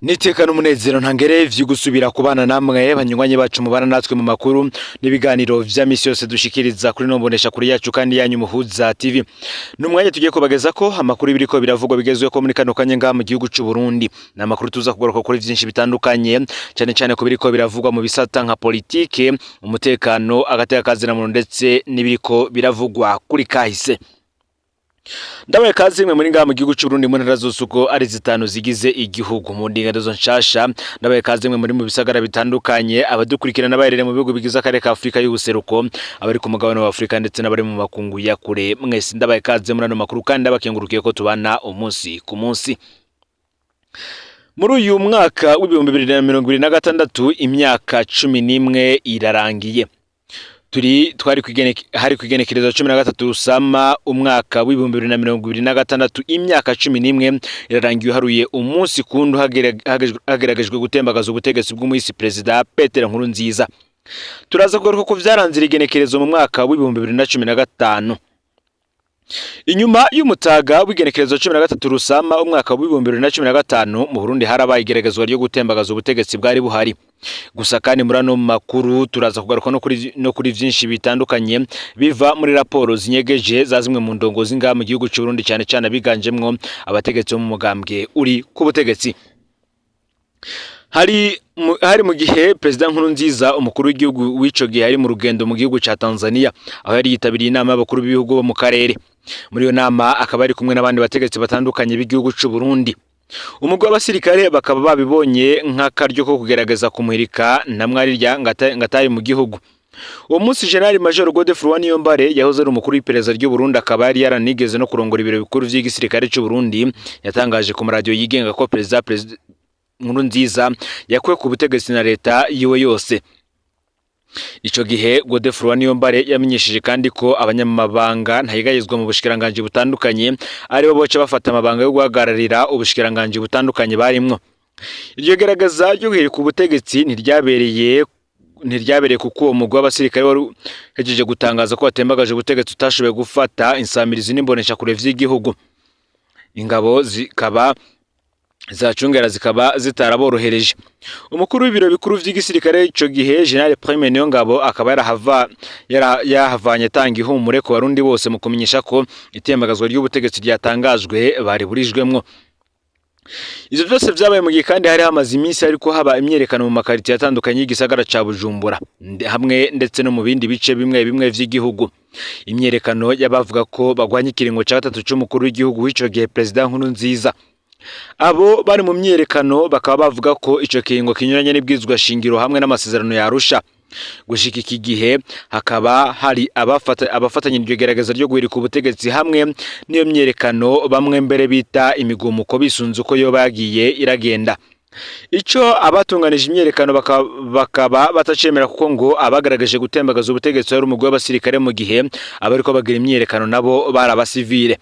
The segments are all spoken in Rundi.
Niteka n'umunezero ntangere vyo gusubira kubana namwe banywanyi bacu mubana natwe mu makuru n'ibiganiro vya misi yose dushikiriza kuri no mbonesha kuri yacu kandi yanyu Muhuza TV. N'umwanya tugiye kubageza ko amakuru biriko biravugwa bigezweho ko muri kano kanya ngaha mu gihugu c'u Burundi. Ni amakuru tuza kugaruka kuri vyinshi bitandukanye, cane cane ku biriko biravugwa mu bisata nka politike, umutekano, agateka kazina muntu ndetse n'ibiriko biravugwa kuri kahise. Ndabaye kazi mwe muri ngaha mu gihugu c'u Burundi mu ntara zose uko ari zitanu zigize igihugu mu ndinganizo nshasha. Ndabaye kazi mwe muri mu bisagara bitandukanye, abadukurikirana baherereye mu bihugu bigize akarere ka Afrika y'ubuseruko, abari ku mugabane wa Afrika ndetse n'abari mu makungu ya kure. Mwese ndabaye kaze muri ano makuru kandi ndabakengurukiye ko tubana umunsi ku munsi. Muri uyu mwaka w'2026 imyaka 11 irarangiye turi twari hari kwigenekerezo 13 Rusama umwaka w'2026, imyaka 11 irarangiye uharuye umunsi kundu hageragejwe gutembagaza ubutegetsi bw'umuhisi Perezida Petero Nkurunziza. Turaza kugaruka ko vyaranze igenekerezo mu mwaka w'2015. Inyuma y'umutaga w'igenekerezo 13 Rusama umwaka w'2015, mu Burundi harabaye igeragezwa ryo gutembagaza ubutegetsi bwari buhari. Gusa kandi muri ano makuru turaza kugaruka no kuri vyinshi bitandukanye biva muri raporo zinyegeje za zimwe mu ndongozi ngaha mu gihugu c'u Burundi, cyane cyane abiganjemwo abategetsi bo mu mugambwe uri ku butegetsi. Hari mu gihe Perezida Nkurunziza, umukuru w'igihugu w'ico gihe, ari mu rugendo mu gihugu ca Tanzania, aho yari yitabiriye inama y'abakuru b'ibihugu bo mu karere. Muri iyo nama akaba ari kumwe n'abandi bategetsi batandukanye b'igihugu c'u Burundi. Umugwi w'abasirikare bakaba babibonye nk'akaryo ko kugerageza kumuhirika na mwarirya ngataye mu gihugu. Uwo munsi General Major Godefroid Niyombare, yahoze ari umukuru w'iperereza ry'u Burundi, akaba yari yaranigeze no kurongora ibiro bikuru vy'igisirikare c'u Burundi, yatangaje ku maradiyo yigenga ko Perezida Nkurunziza yakuwe ku butegetsi na leta yiwe yose. Ico gihe Godefroid Niyombare yamenyesheje kandi ko abanyamabanga ntayegayezwa mu bushikiranganji butandukanye aribo boca bafata amabanga yo guhagararira ubushikiranganji butandukanye barimwo. Iryo gerageza ryo guhirika ubutegetsi ntiryabereye kuko uwo mugwi w'abasirikare wari uhejeje gutangaza ko watembagaje ubutegetsi utashoboye gufata insamirizi n'imboneshakure vy'igihugu, ingabo zikaba zacungera zikaba zitaraborohereje. Umukuru w'ibiro bikuru vy'igisirikare ico gihe, General Prime Niyongabo, akaba yarahavanye atanga ihumure ku Barundi bose mu kumenyesha ko itembagazwa ry'ubutegetsi ryatangajwe bariburijwemwo. Ivyo vyose vyabaye mu gihe kandi hari hamaze iminsi hariko haba imyerekano mu makaritiye atandukanye y'igisagara ca Bujumbura hamwe ndetse no mu bindi bice bimwe bimwe vy'igihugu. Imyerekano y'abavuga ko bagwanya ikiringo ca gatatu c'umukuru w'igihugu w'ico gihe, Perezida Nkurunziza. Abo bari mu myerekano bakaba bavuga ko ico kiringo kinyuranye n'ibwirizwa shingiro hamwe n'amasezerano ya Arusha. Gushika iki gihe hakaba hari abafatanya iryo gerageza ryo guhirika ubutegetsi hamwe n'iyo myerekano, bamwe mbere bita imigumuko bisunze uko yoba yagiye iragenda. Ico abatunganije imyerekano bakaba batacemera, kuko ngo abagaragaje gutembagaza ubutegetsi wari umugwi w'abasirikare, mu gihe abariko bagira imyerekano nabo bari abasivile.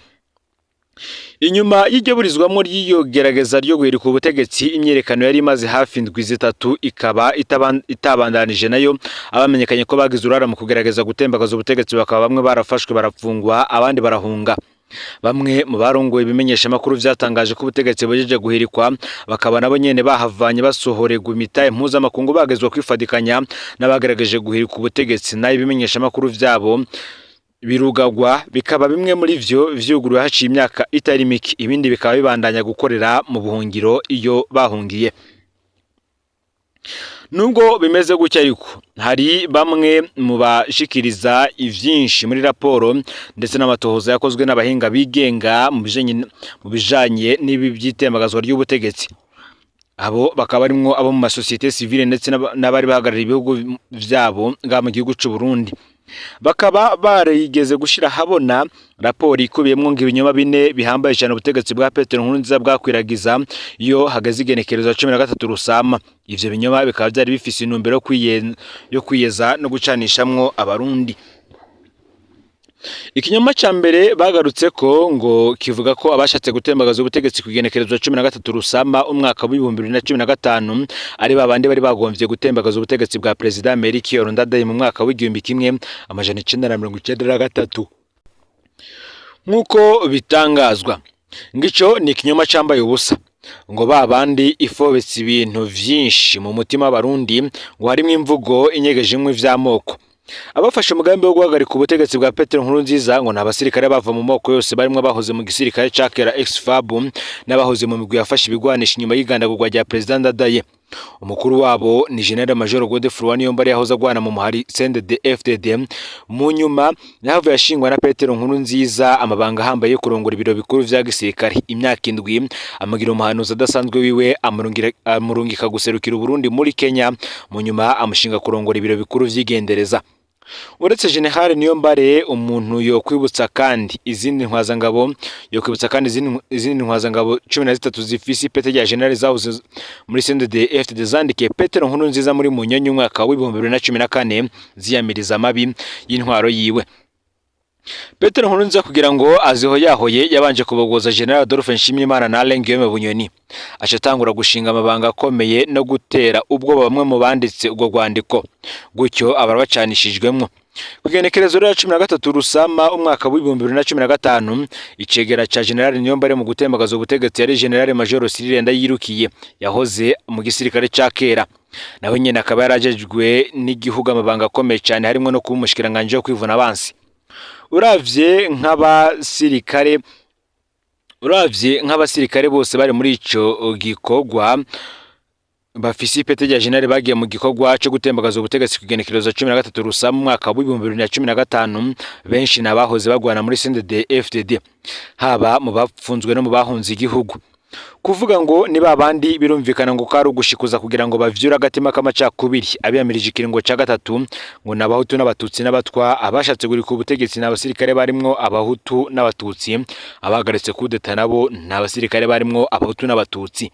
Inyuma y'iryo burizwamwo ry'iyo gerageza ryo guhirika ubutegetsi, imyerekano yari imaze hafi indwi 3 ikaba itabandanije nayo. Abamenyekanye ko bagize uruhara mu kugerageza gutembagaza ubutegetsi bakaba bamwe barafashwe barafungwa, abandi barahunga. Bamwe mu barongoye ibimenyeshamakuru vyatangaje ko ubutegetsi buhejeje guhirikwa bakaba nabo nyene bahavanye basohorerwa imitahe mpuzamakungu, bagezwa kwifadikanya n'abagerageje guhirika ubutegetsi, nayo ibimenyeshamakuru vyabo birugagwa, bikaba bimwe muri vyo vyuguruwe haciye imyaka itari mike, ibindi bikaba bibandanya gukorera mu buhungiro iyo bahungiye. Nubwo bimeze gutya ariko, hari bamwe mu bashikiriza ivyinshi muri raporo ndetse n'amatohoza yakozwe n'abahinga bigenga mu bijanye n'ibi vy'itembagazwa ry'ubutegetsi. Abo bakaba barimwo abo mu masosiyete sivile ndetse n'abari bahagarariye ibihugu vyabo ngaha mu gihugu c'u Burundi. Bakaba barigeze gushira ahabona raporo ikubiyemwo ngo ibinyoma bine bihambaye cyane ubutegetsi bwa Petero Nkurunziza bwakwiragiza iyo hageze igenekerezo ya 13 Rusama. Ivyo binyoma bikaba vyari bifise intumbero yo kwiyeza no gucanishamwo Abarundi. Ikinyoma ca mbere bagarutse ko ngo kivuga ko abashatse gutembagaza ubutegetsi ku igenekerezo 13 Rusama umwaka w'2015 ari babandi bari bagomvye gutembagaza ubutegetsi bwa Perezida Melchior Ndadaye mu mwaka w'1993 nk'uko bitangazwa. Ngico ni ikinyoma cambaye ubusa. Ngo ba bandi ifobetse ibintu vyinshi mu mutima w'Abarundi, ngo harimwo imvugo inyegejemwo ivy'amoko. Abafashe umugambi wo guhagarika ubutegetsi bwa Petero Nkurunziza ngo ni abasirikare bava mu moko yose, barimwo abahoze mu gisirikare ca kera ex-FAB n'abahoze mu migwi yafashe ibigwanisho inyuma y'igandagurwa rya Perezida Ndadaye. Umukuru wabo ni General Major Godefroid Niyombare, yahoze agwana mu muhari CNDD FDD. Mu nyuma yahavuye ashingwa na Petero Nkurunziza amabanga ahambaye yo kurongora ibiro bikuru vya gisirikare imyaka 7, amugira umuhanuzi adasanzwe wiwe, amurungika guserukira Uburundi muri Kenya, mu nyuma amushinga kurongora ibiro bikuru vy'igendereza. Uretse General Niyombare, umuntu yokwibutsa kandi izindi ntwazangabo, yokwibutsa kandi izindi ntwazangabo 13 zifise ipete rya General zahoze muri CNDD FDD zandikiye Petero Nkurunziza muri Munyonyo umwaka w'2014 ziyamiriza amabi y'intwaro yiwe. Petero Nkurunziza kugira ngo azihoyahoye yabanje kubogoza General Adolphe Nshimirimana na Alain Guillaume Bunyoni, aca atangura gushinga amabanga akomeye no gutera ubwoba bamwe mu banditse urwo rwandiko, gutyo abarabacanishijwemwo. Ku igenekerezo rya 13 Rusama umwaka w'2015, icegera ca General Niyombare mu gutembagaza ubutegetsi yari General Major Cyrille Ndayirukiye, yahoze mu gisirikare ca kera, nawe nyene akaba yarajejwe n'igihugu amabanga akomeye cane, harimwo no kuba umushikiranganji wo kwivuna abansi. Uravye nk'abasirikare bose bari muri ico gikorwa bafise ipete rya general bagiye mu gikorwa co gutembagaza ubutegetsi ku igenekerezo 13 Rusama umwaka w'2015, benshi n'abahoze bagwana muri CNDD FDD, haba mu bapfunzwe no mu bahunze igihugu. Kuvuga ngo ni babandi birumvikana ngo kari ugushikuza kugira ngo bavyure agatima k'amacakubiri. Abiyamirije ikiringo ca gatatu ngo ni Abahutu n'Abatutsi n'Abatwa, abashatse gurika ubutegetsi ni abasirikare barimwo Abahutu n'Abatutsi, abahagaritse kudeta nabo ni abasirikare barimwo Abahutu n'Abatutsi.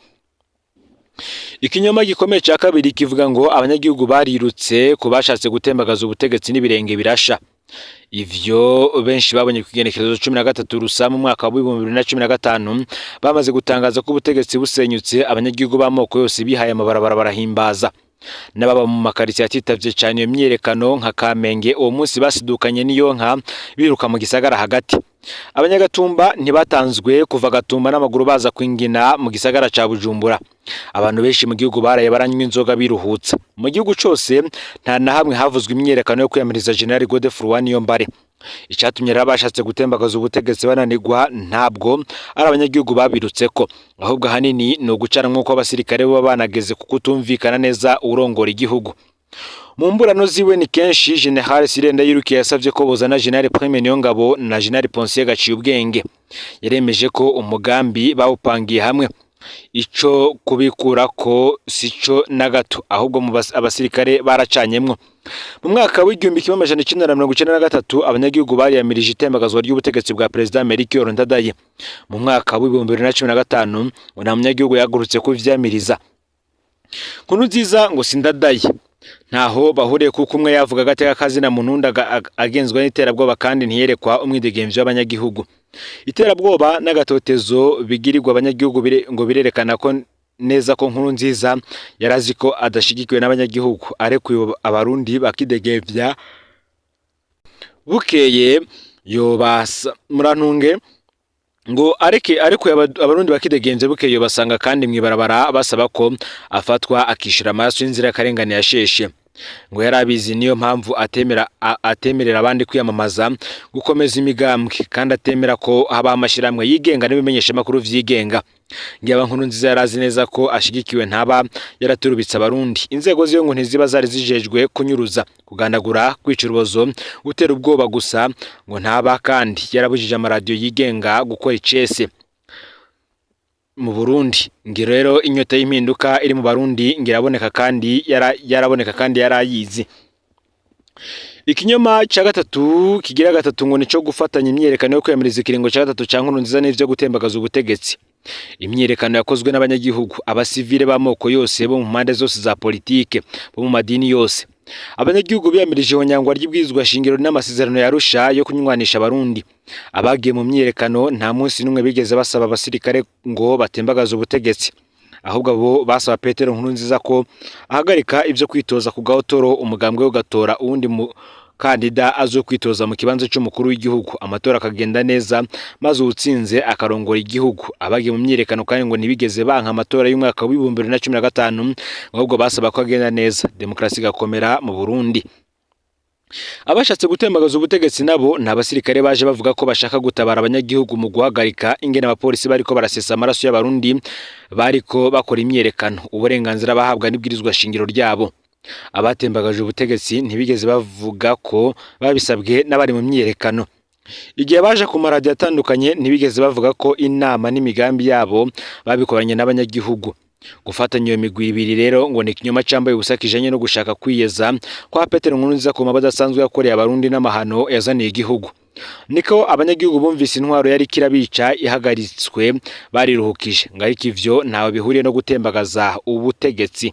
Ikinyoma gikomeye ca kabiri kivuga ngo abanyagihugu barirutse ku bashatse gutembagaza ubutegetsi n'ibirenge birasha. Ivyo benshi babonye ku igenekerezo 13 Rusama umwaka w'2015, bamaze gutangaza ko ubutegetsi busenyutse, abanyagihugu b'amoko yose bihaye amabarabara barahimbaza. N'ababa mu makaritsiye atitavye cane iyo myiyerekano nka Kamenge, uwo munsi basidukanye n'iyo nka biruka mu gisagara hagati. Abanyagatumba ntibatanzwe kuva Gatumba n'amaguru baza kwingina mu gisagara ca Bujumbura. Abantu benshi mu gihugu baraye baranywa inzoga biruhutsa. Mu gihugu cose nta na hamwe havuzwe imyiyerekano yo kwiyamiriza General Godefroid Niyombare. Icatumye rero abashatse gutembagaza ubutegetsi bananirwa ntabwo ari abanyagihugu babirutseko, ahubwo ahanini ni ugucanamwo ko abasirikare bo banageze ku kutumvikana neza urongora igihugu. Mu mburano ziwe ni kenshi General Cyrille Ndayirukiye yasavye ko bozana General Prime Niyongabo na General Ponsier Gaciyubwenge. Yaremeje ko umugambi bawupangiye hamwe, ico kubikurako sico na gato, ahubwo mu abasirikare baracanyemwo. Mu mwaka w'1993 abanyagihugu bariyamirije itembagazwa ry'ubutegetsi bwa Perezida Melchior Ndadaye. Mu mwaka w'2015 ngo nta munyagihugu yahagurutse kuvyamiriza. Nkurunziza ngo sindadaye ntaho bahuriye, kuko umwe yavuga agateka kazina muntu, uwundi agenzwa n'iterabwoba kandi ntiyerekwa umwidegemvyo w'abanyagihugu. Iterabwoba n'agatotezo bigirirwa abanyagihugu ngo birerekana ko neza ko Nkurunziza yarazi ko adashigikiwe n'abanyagihugu. Arekuye Abarundi bakidegemvya bukeye yobasa murantunge ngo areke, arekuye Abarundi bakidegemvya bukeye yobasanga kandi mw'ibarabara basaba ko afatwa akishura amaraso y'inzirakarengane yasheshe. Ngo yarabizi, niyo mpamvu atemera atemerera abandi kwiyamamaza, gukomeza imigambwe, kandi atemera ko haba amashirahamwe yigenga n'ibimenyeshamakuru vyigenga. Ngiaba Nkurunziza yarazi neza ko ashigikiwe ntaba yaraturubitse Abarundi. Inzego ziyo ngo ntiziba zari zijejwe kunyuruza, kugandagura, kwica urubozo, gutera ubwoba gusa. Ngo ntaba kandi yarabujije amaradiyo yigenga gukora icese mu Burundi. Ngiro rero inyota y'impinduka iri mu Barundi ngiraboneka kandi yaraboneka kandi yarayizi. Ikinyoma ca gatatu kigira gatatu ngo nico gufatanya imyiyerekano yo kwiyamiriza ikiringo ca gatatu ca Nkurunziza n'ivyo gutembagaza ubutegetsi. Imyiyerekano yakozwe n'abanyagihugu, abasivile b'amoko yose, bo mu mpande zose za politike, bo mu madini yose. Abanyagihugu biyamirije ihonyangwa ry'ibwirizwa shingiro n'amasezerano ya Arusha yo kunywanisha Abarundi. Abagiye mu myiyerekano nta munsi n'umwe bigeze basaba abasirikare ngo batembagaze ubutegetsi, ahubwo abo basaba Petero Nkurunziza ko ahagarika ivyo kwitoza ku gahotoro, umugambwe ugatora uwundi. Mu umukandida azokwitoza mu kibanza c'umukuru w'igihugu, amatora akagenda neza maze uwutsinze akarongora igihugu. Abagiye mu myiyerekano kandi ngo ntibigeze banka amatora y'umwaka w'2015, ahubwo basaba ko agenda neza, demokarasi igakomera mu Burundi. Abashatse gutembagaza ubutegetsi nabo ni abasirikare baje bavuga ko bashaka gutabara abanyagihugu mu guhagarika ingene abapolisi bariko barasesa amaraso y'abarundi bariko bakora imyiyerekano, uburenganzira bahabwa n'ibwirizwa shingiro ryabo. Abatembagaje ubutegetsi ntibigeze bavuga ko babisabwe n'abari mu myiyerekano. Igihe baje ku maradiyo atandukanye ntibigeze bavuga ko inama n'imigambi yabo babikoranye n'abanyagihugu. Gufatanya iyo migwi ibiri rero ngo ni ikinyoma cambaye ubusa kijanye no gushaka kwiyeza kwa Petero Nkurunziza ku mabi adasanzwe yakoreye abarundi n'amahano yazaniye igihugu. Niko abanyagihugu bumvise intwaro yariko irabica ihagaritswe bariruhukije, ngo ariko ivyo ntawe bihuriye no gutembagaza ubutegetsi.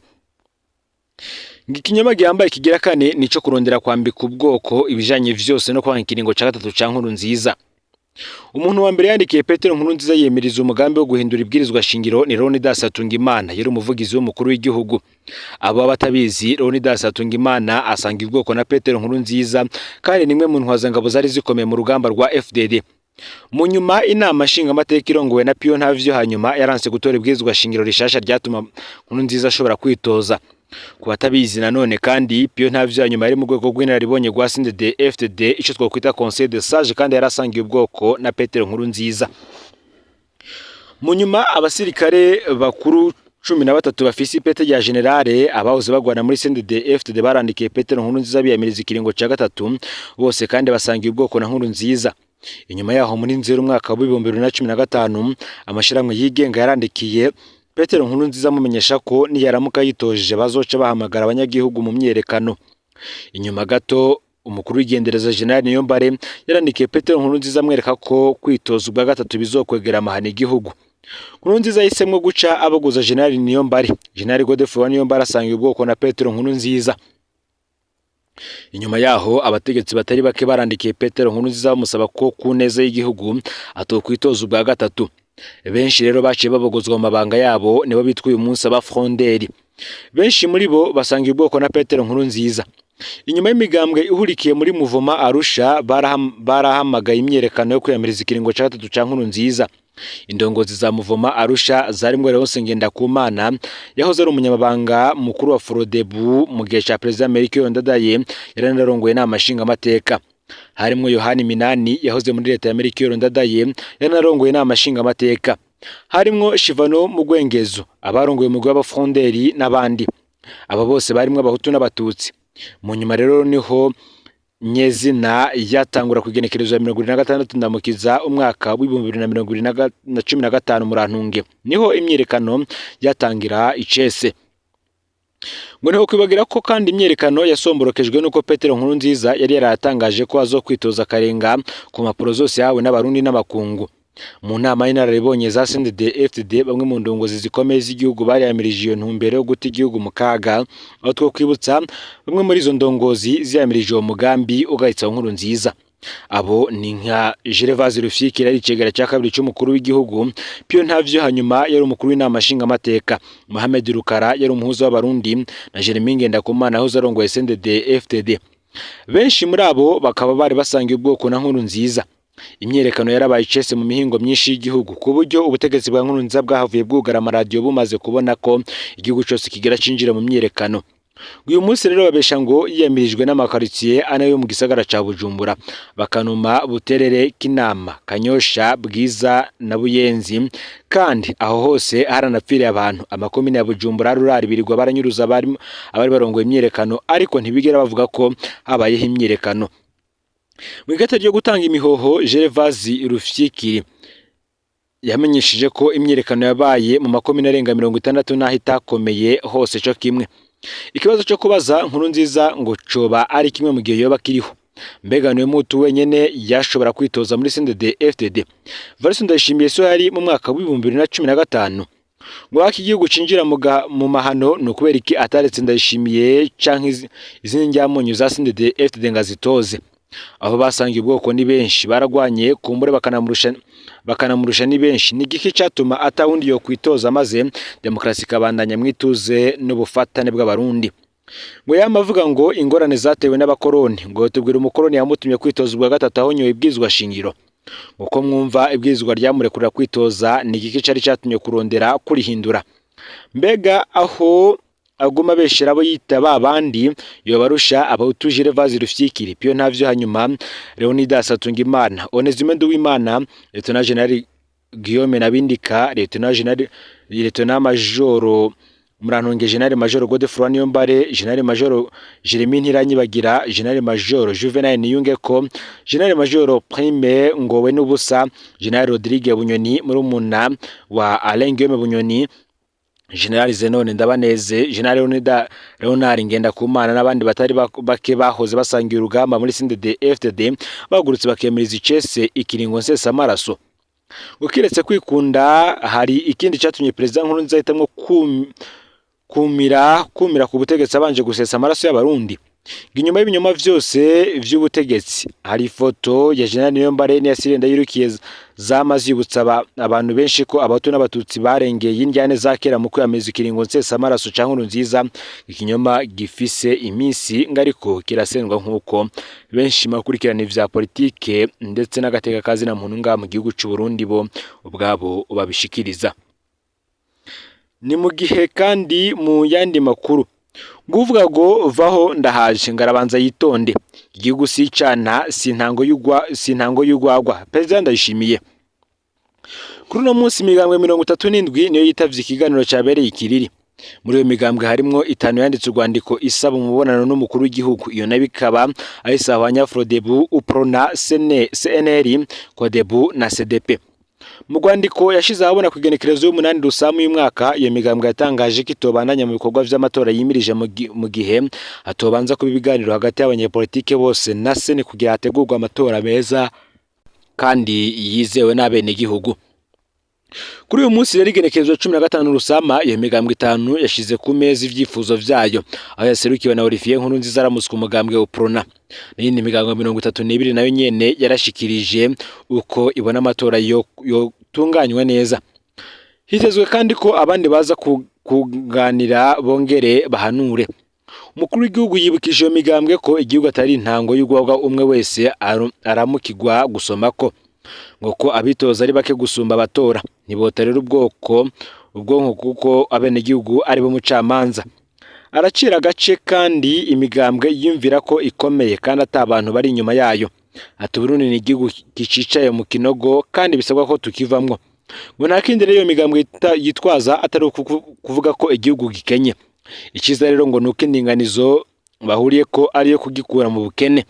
Ngo ikinyoma gihambaye kigira kane nico kurondera kwambika ubwoko ibijanye vyose no kwanka ikiringo ca gatatu ca Nkurunziza. Umuntu wa mbere yandikiye Petero Nkurunziza yemeriza umugambi wo guhindura ibwirizwa shingiro ni Leonidas Hatungimana, yari umuvugizi w'umukuru w'igihugu. Abo batabizi, Leonidas Hatungimana asanga ubwoko na Petero Nkurunziza kandi nimwe mu ntwazangabo zari zikomeye mu rugamba rwa FDD. Mu nyuma inama nshingamateka irongowe na Pio Ntavyo hanyuma yaranse gutora ibwirizwa shingiro rishasha ryatuma Nkurunziza ashobora kwitoza. Ku batabizi nanone kandi, Pio Ntavyo hanyuma yari mu rwego rw'inararibonye rwa CNDD FDD, ico twokwita Conseil des Sages, kandi yarasangiye ubwoko na Petero Nkurunziza. Mu nyuma abasirikare bakuru 13 bafise ipete rya generale abahoze bagwana muri CNDD FDD barandikiye Petero Nkurunziza biyamiriza ikiringo ca gatatu, bose kandi basangiye ubwoko na Nkurunziza. Inyuma yaho muri Nzero umwaka w'2015 amashirahamwe yigenga yarandikiye Petero Nkurunziza amumenyesha ko niyaramuka yitoje bazoca bahamagara abanyagihugu mu myiyerekano. Inyuma gato umukuru w'igendereza General Niyombare yarandikiye Petero Nkurunziza amwereka ko kwitoza ubwa gatatu bizokwegera amahano igihugu. Nkurunziza yahisemwo guca abaguza General Niyombare. General Godefroid Niyombare asangiye ubwoko na Petero Nkurunziza. Inyuma yaho abategetsi batari bake barandikiye Petero Nkurunziza bamusaba ko ku neza y'igihugu atokwitoza ubwa gatatu. Benshi rero baciye babogozwa mu mabanga yabo, nibo bitwa uyu munsi aba fronderi. Benshi muri bo basangiye ubwoko na Petero Nkurunziza. Inyuma y'imigambwe ihurikiye muri Muvoma Arusha barahamagaye imyiyerekano yo kwiyamiriza ikiringo ca gatatu ca Nkurunziza. Indongozi za Muvoma Arusha zarimwo Leonce Ngendakumana yahoze ari umunyamabanga mukuru wa Frodebu mu gihe ca Perezida Melchior Ndadaye, yaranarongoye inama nshingamateka. Harimwo Yohani Minani yahoze muri leta ya Melchior Ndadaye, yaranarongoye inama nshingamateka. Harimwo Shivano Mugwengezo abarongoye umugwi w'abafronderi n'abandi. Abo bose barimwo abahutu n'abatutsi. Mu nyuma rero niho nyezina yatangura kugenekerezo ya 76 Ndamukiza umwaka w'2015 Murantunge niho imyiyerekano yatangira icese. Ngo niho kwibagira ko kandi imyiyerekano yasomborokejwe nuko Petero Nkurunziza yari yaratangaje ko azokwitoza akarenga ku mpapuro zose yahawe n'abarundi n'amakungu. Mu nama y'inararibonye za CNDD FDD bamwe mu ndongozi zikomeye z'igihugu bariyamirije iyo ntumbero yo guta igihugu mu kaga, aho two kwibutsa bamwe muri izo ndongozi ziyamirije uwo mugambi ugahitsa Nkurunziza. Abo ni nka Gervase Rufyikiri yari icegera cya kabiri c'umukuru w'igihugu, Pio Ntavyo hanyuma yari umukuru w'inama nshingamateka, Mohamed Rukara yari umuhuza w'abarundi na Jeremy Ngendakumana yahoze arongoye CNDD FDD. Benshi muri abo bakaba bari basangiye ubwoko na Nkurunziza. Imyiyerekano yarabaye icese mu mihingo myinshi y'igihugu ku buryo ubutegetsi bwa Nkurunziza bwahavuye bwugara amaradiyo bumaze kubona ko igihugu cose kigira cinjira mu myiyerekano. Uyu munsi rero babesha ngo yiyamirijwe n'amakaritsiye ane yo mu gisagara ca Bujumbura: Bakanuma, Buterere, Kinama, Kanyosha, Bwiza na Buyenzi, kandi aho hose haranapfiriye abantu. Amakomine ya Bujumbura rurari birirwa baranyuruza abari barongoye imyiyerekano, ariko ntibigera bavuga ko habayeho imyiyerekano. Mu ikete ryo gutanga imihoho, Gervase Rufyikiri yamenyesheje ko imyiyerekano yabaye mu makomine arenga 60 n'aho itakomeye hose co kimwe. Ikibazo cyo kubaza Nkurunziza ngo coba ari kimwe mu gihe yoba kiriho. Mbega niwe mutu wenyene yashobora kwitoza muri CNDD FDD? Valens Ndayishimiye so yari mu mwaka w'2015. Ngo haki igihugu cinjira mu mahano ni ukubera iki ataretse Ndayishimiye canke izindi njyamunyu za CNDD FDD ngo azitoze? Aho basangiye ubwoko ni benshi baragwanye kumbure bakanamurusha ni benshi. Ni igiki catuma atawundi yo kwitoza maze demokarasi ikabandanya mwituze n'ubufatane bw'abarundi? Ngo yama avuga ngo ingorane zatewe n'abakoroni, ngo tubwira umukoroni yamutumye kwitoza ubwa gatatu ahonyoye ibwirizwa shingiro. Uko mwumva ibwirizwa ryamurekurira kwitoza, ni igiki cari catumye kurondera kurihindura? Mbega aho aguma abeshera abo yita ba bandi yobarusha Abahutu Gervais Rufyikiri, Pio Ntavyo, hanyuma Leonidas Hatungimana, Onesime Nduwimana, Lieutenant General Guillaume Nabindika, Lieutenant General, Lieutenant Major Murantunge, General Major Godefroid Niyombare, General Major Jeremy Ntiranyibagira, General Major Juvenal Niyungeko, General Major Prime Ngowe n'ubusa, General Rodrigue Bunyoni murumuna wa Alain Guillaume Bunyoni, General Zenone Ndabaneze, General Leonida Leonard Ngendakumana n'abandi batari bake bahoze basangiye urugamba muri CNDD FDD bagurutse bakemeriza icese ikiringo nsesamaraso. Ukiretse kwikunda, hari ikindi catumye Perezida Nkurunziza ahitamwo kumira ku butegetsi abanje gusesa amaraso y'Abarundi. Inyuma y'ibinyoma vyose vy'ubutegetsi hari ifoto ya General Niyombare n'iya Cyprien Ndayirukiye zama zibutsa abantu benshi ko Abahutu n'Abatutsi barengeye indyane za kera mu kwiyamiriza ikiringo nsesamaraso ca Nkurunziza. Ikinyoma gifise iminsi ngariko kirasendwa, nk'uko benshi bakurikirana ivya politike ndetse n'agateka ka zina muntu ngaha mu gihugu c'u Burundi bo ubwabo babishikiriza. Ni mu gihe kandi mu yandi makuru nguvuga ngo vaho ndahaje, ngarabanza yitonde. Igihugu si icana, si intango y'ugwa, si intango y'ugwagwa. Perezida Ndayishimiye kuri uno munsi, imigambwe 37 niyo yitavye ikiganiro cabereye ikiriri. Muri iyo migambwe harimwo itanu yanditse urwandiko isaba umubonano n'umukuru w'igihugu. Iyo nayo ikaba ari Sahwanya Frodebu, Uprona, CNL, Kodebu na CDP. Mu rwandiko yashize ahabona ku igenekerezo y'umunani Rusamu y'umwaka, iyo migambwe yatangaje ko itobandanya mu bikorwa vy'amatora yimirije mu gihe hatobanza kuba ibiganiro hagati y'abanyepolitike bose na CENI kugira hategurwe amatora meza kandi yizewe n'abenegihugu. Kuri uyu munsi rero, igenekerezo 15 Rusama, iyo migambwe itanu yashize ku meza ivyifuzo vyayo, aho yaserukiwe na Olivier Nkurunziza aramutswa umugambwe Uprona. N'iyindi migambwe 32 nayo nyene yarashikirije uko ibona amatora yotunganywa neza. Hitezwe kandi ko abandi baza kuganira bongere bahanure. Umukuru w'igihugu yibukije iyo migambwe ko igihugu atari intango y'ugwagwa umwe wese aramukigwa gusomako, ngo ko abitoza ari bake gusumba abatora, ntibota rero ubwoko ubwonko kuko abenegihugu ari bo mucamanza. Aracira agace kandi imigambwe yiyumvira ko ikomeye kandi ata abantu bari inyuma yayo. Ati Uburundi ni igihugu kicicaye mu kinogo kandi bisabwa ko tukivamwo. Ngo nta kindi rero iyo migambwe yitwaza atari kuvuga ko igihugu gikenye. Iciza rero ngo nuko indinganizo bahuriye ko ariyo kugikura mu bukene.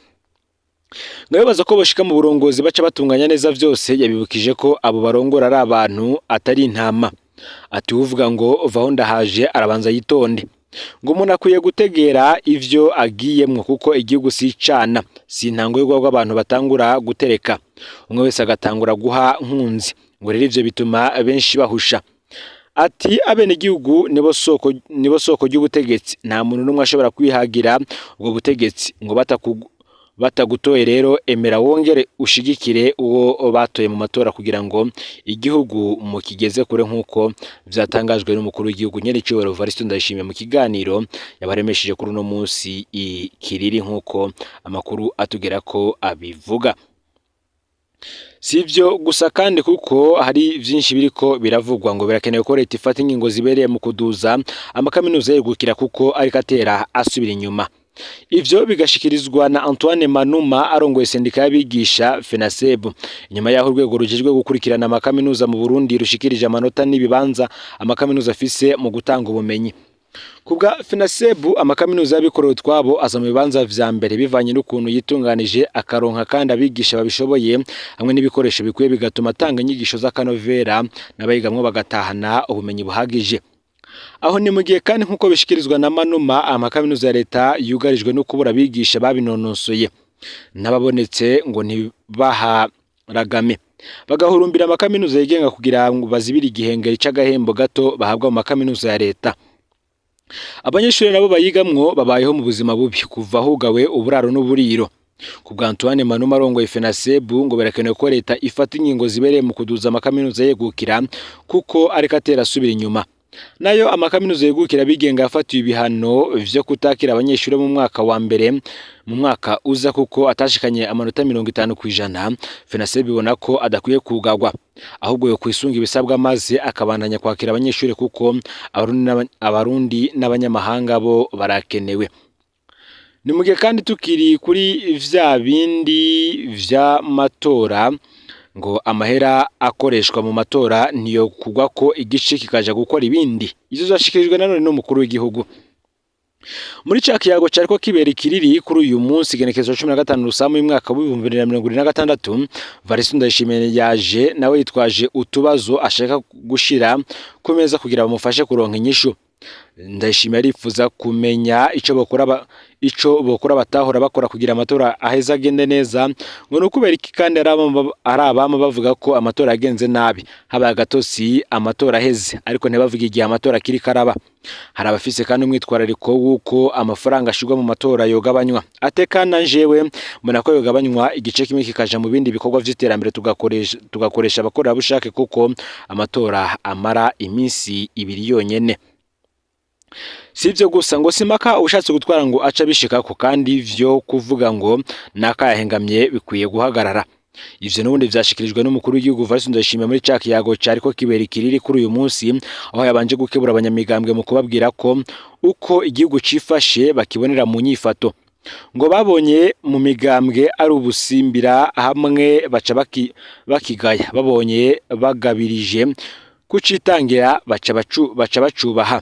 Ngo bibaza ko boshika mu burongozi baca batunganya neza vyose. Yabibukije ko abo barongora ari abantu atari intama. Ati uvuga ngo vaho ndahaje arabanza yitonde. Ngo umuntu akwiye gutegera ivyo agiyemwo kuko igihugu si icana, si intango y'urwagwa abantu batangura gutereka, umwe wese agatangura guha nkunzi. Ngo rero ivyo bituma benshi bahusha. Ati abenegihugu nibo soko ry'ubutegetsi, nta muntu n'umwe ashobora kwihagira ubwo butegetsi. Ngo batagutoye rero, emera wongere ushigikire uwo batoye mu matora kugira ngo igihugu mukigeze kure, nk'uko vyatangajwe n'umukuru w'igihugu nyenicubahiro Evariste Ndayishimiye mu kiganiro yabaremesheje kuri uno munsi i Kiriri, nk'uko amakuru atugera ko abivuga. Si ivyo gusa kandi, kuko hari vyinshi biriko biravugwa. Ngo birakenewe ko leta ifata ingingo zibereye mu kuduza amakaminuza yegukira, kuko ariko atera asubira inyuma. Ivyo bigashikirizwa na Antoine Manuma arongoye sendika y'abigisha FENASEB, inyuma y'aho urwego rujejwe gukurikirana amakaminuza mu Burundi rushikirije amanota n'ibibanza amakaminuza afise mu gutanga ubumenyi. Kubwa FENASEB, amakaminuza y'abikorera utwabo aza mu bibanza vya mbere bivanye n'ukuntu yitunganije, akaronka kandi abigisha babishoboye hamwe n'ibikoresho bikwiye, bigatuma atanga inyigisho z'akanovera n'abayigamwo bagatahana ubumenyi buhagije. Aho ni mu gihe kandi, nk'uko bishikirizwa na Manuma, amakaminuza ya leta yugarijwe no kubura abigisha babinonosoye, n'ababonetse ngo ntibaharagame, bagahurumbira amakaminuza yigenga kugira ngo bazibire igihengeri c'agahembo gato bahabwa mu makaminuza ya leta. Abanyeshuri nabo bayigamwo babayeho mu buzima bubi kuva hugawe uburaro n'uburiro. Ku bwa Antoine Manuma arongoye FENASEB, ngo birakenewe ko leta ifata ingingo zibereye mu kuduza amakaminuza yegukira, kuko ariko atera asubira inyuma. Nayo amakaminuza yegukira abigenga yafatiwe ibihano vyo kutakira abanyeshuri mu mwaka wa mbere mu mwaka uza kuko atashikanye amanota 50%. FENASEB ibona ko adakwiye kugagwa, ahubwo yo kwisunga ibisabwa maze akabandanya kwakira abanyeshuri kuko Abarundi n'abanyamahanga bo barakenewe. Ni mu gihe kandi tukiri kuri vya bindi vy'amatora, ngo amahera akoreshwa mu matora niyo kugwa ko igice kikaja gukora ibindi. Ivyo vyashikirijwe nanone n'umukuru w'igihugu muri ca kiyago cariko kibera ikiriri kuri uyu munsi, igenekerezo 15 Rusamu y'umwaka w'2026. Varisto Ndayishimiye yaje nawe yitwaje utubazo ashaka gushira ku meza kugira bamufashe kuronka inyishu. Ndayishimiye arifuza kumenya ico bokora batahora bakora kugira amatora aheza agende neza, ngo ni ukubera iki kandi ari abama bavuga ko amatora yagenze nabi, habaye agatosi amatora aheze, ariko ntibavuge igihe amatora akiri karaba. Hari abafise kandi umwitwarariko w'uko amafaranga ashirwa mu matora yogabanywa. Atekana jewe mbona ko yogabanywa, igice kimwe kikaja mu bindi bikorwa vy'iterambere, tugakoresha abakorerabushake kuko amatora amara iminsi ibiri yonyene. Si ivyo gusa, ngo simpaka ushatse gutwara ngo aca abishikako, kandi ivyo kuvuga ngo nakayahengamye bikwiye guhagarara. Ivyo n'ubundi vyashikirijwe n'umukuru w'igihugu Evariste Ndayishimiye muri ca kiyago cariko kibera ikiriri kuri uyu munsi, aho yabanje gukebura abanyamigambwe mu kubabwira ko uko igihugu cifashe bakibonera mu nyifato. Ngo babonye mu migambwe ari ubusimbira hamwe baca bakigaya, babonye bagabirije kucitangira baca bacubaha.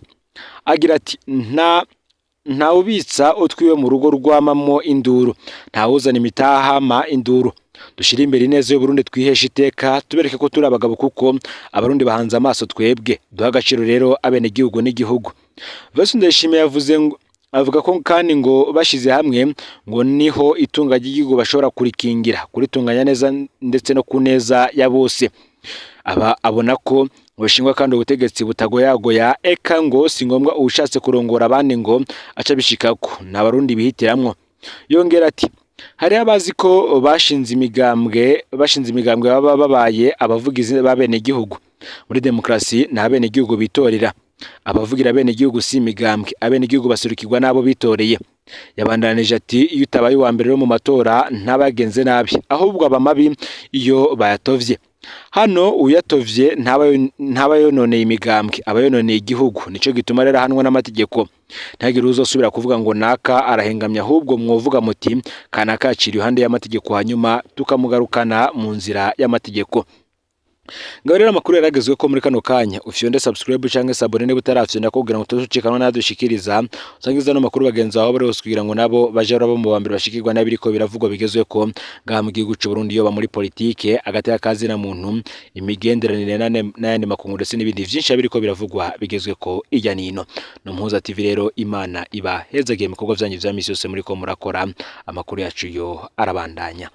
Agira ati ntawubitsa utwiwe mu rugo rwamamwo induru, ntawuzana imitahama induru. Dushire imbere ineza y'Uburundi, twiheshe iteka, tubereke ko turi abagabo kuko Abarundi bahanze amaso twebwe. Duha agaciro rero abenegihugu n'igihugu. Evariste Ndayishimiye yavuze ngo avuga ko kandi ngo bashize hamwe ngo niho itunga ry'igihugu bashobora kurikingira, kuritunganya neza ndetse no ku neza ya bose. Aba abona ko bushingwa kandi ubutegetsi butagoyagoya, eka ngo si ngombwa uwushatse kurongora abandi ngo aca abishikako, ni Abarundi bihitiramwo. Yongera ati hariho abazi ko bashinze imigambwe baba babaye abavugizi b'abenegihugu. Muri demokarasi ni abenegihugu bitorera, abavugira abenegihugu si imigambwe, abenegihugu baserukirwa n'abo bitoreye. Yabandanije ati iyo utabaye uwa mbere mu matora ntabagenze nabi, ahubwo aba mabi iyo bayatovye. Hano uyatovye ntaba yononeye imigambwe, aba yononeye igihugu. Nico gituma rero ahanwa n'amategeko. Ntihagire uzosubira kuvuga ngo naka arahengamye, ahubwo mwovuga muti kanaka yaciriwe iruhande y'amategeko, hanyuma tukamugarukana mu nzira y'amategeko. Ngaho rero amakuru yaragezwe ko muri kano kanya ufyonde subscribe canke s'abonner niba utarafyonda, kugira ngo tuzucikanwa nadushikiriza. Usangiza no makuru bagenzi bawe bari hose kugira ngo nabo baje baraba mu bambere bashikirwa n'abiriko biravugwa bigezwe ko ngaha mu gihugu c'u Burundi, yoba muri politike, agateka kazina muntu, imigenderanire n'ayandi makungu, ndetse n'ibindi vyinshi biriko biravugwa bigezwe ko irya nino. No Mpuza TV rero, Imana iba hezagiye mu bikorwa vyanyu vya misi yose muriko murakora. Amakuru yacu yo arabandanya.